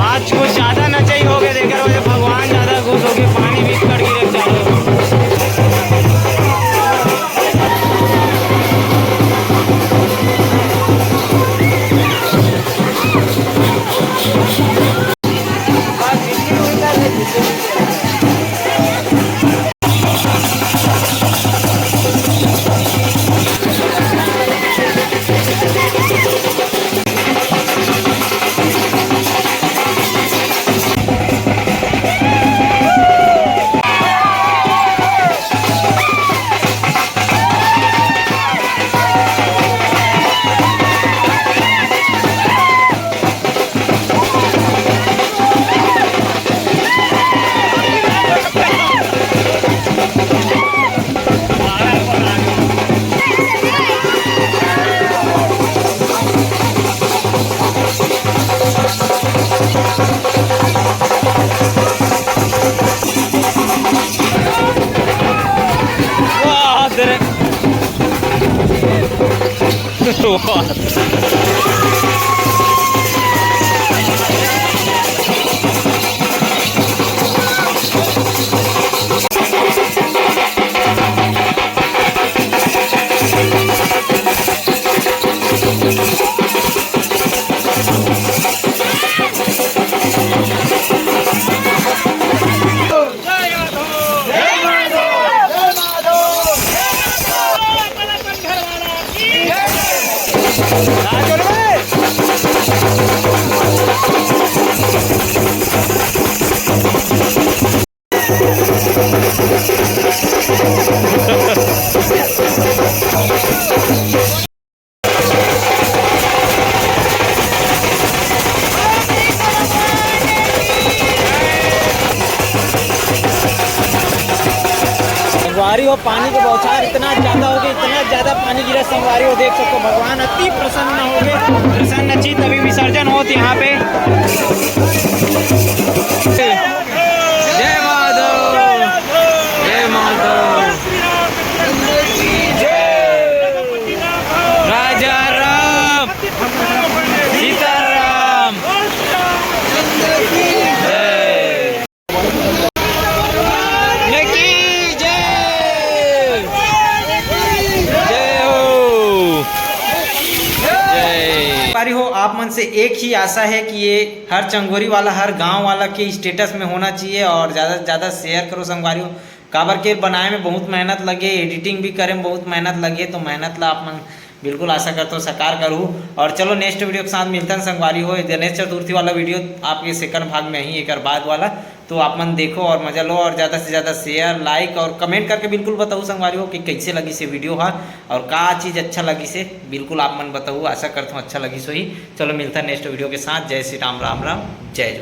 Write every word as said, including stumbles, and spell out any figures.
आज कुछ ज्यादा नचई हो गए, देख रहे हो, ये भगवान ज्यादा खुश हो गए, पानी भी कर गिरे चारों। वाह, तेरे। वाह। संगवारी हो, पानी के बौछार इतना ज्यादा हो गया, इतना ज्यादा पानी गिरा। संगवारी हो, देख सकते हो, भगवान अति प्रसन्न हो गए। प्रसन्न चित्त अभी विसर्जन होत यहाँ पे। जय माधव, जय माधव। राजा राम, सीताराम। जय। की जय। जय हो। जय। संगवारी हो, आप मन से एक ही आशा है कि ये हर चंगोरी वाला, हर गांव वाला के स्टेटस में होना चाहिए और ज़्यादा से ज़्यादा शेयर करो संगवारी हो। काबर के बनाए में बहुत मेहनत लगे, एडिटिंग भी करे में बहुत मेहनत लगे, तो मेहनत ला आप मन बिल्कुल आशा करता हूँ साकार करूँ। और चलो, नेक्स्ट वीडियो के साथ मिलता है संगवारी हो। गणेश चतुर्थी वाला वीडियो आपके सेकंड भाग में ही, एक बाद वाला, तो आप मन देखो और मजा लो, और ज़्यादा से ज़्यादा शेयर, लाइक और कमेंट करके बिल्कुल बताओ संगवारी हो कि कैसे लगी से वीडियो हा और का चीज़ अच्छा लगी से, बिल्कुल आप मन बताओ। आशा करता हूँ अच्छा लगी सो ही। चलो, मिलता है नेक्स्ट वीडियो के साथ। जय श्री राम, राम राम, जय जोहार।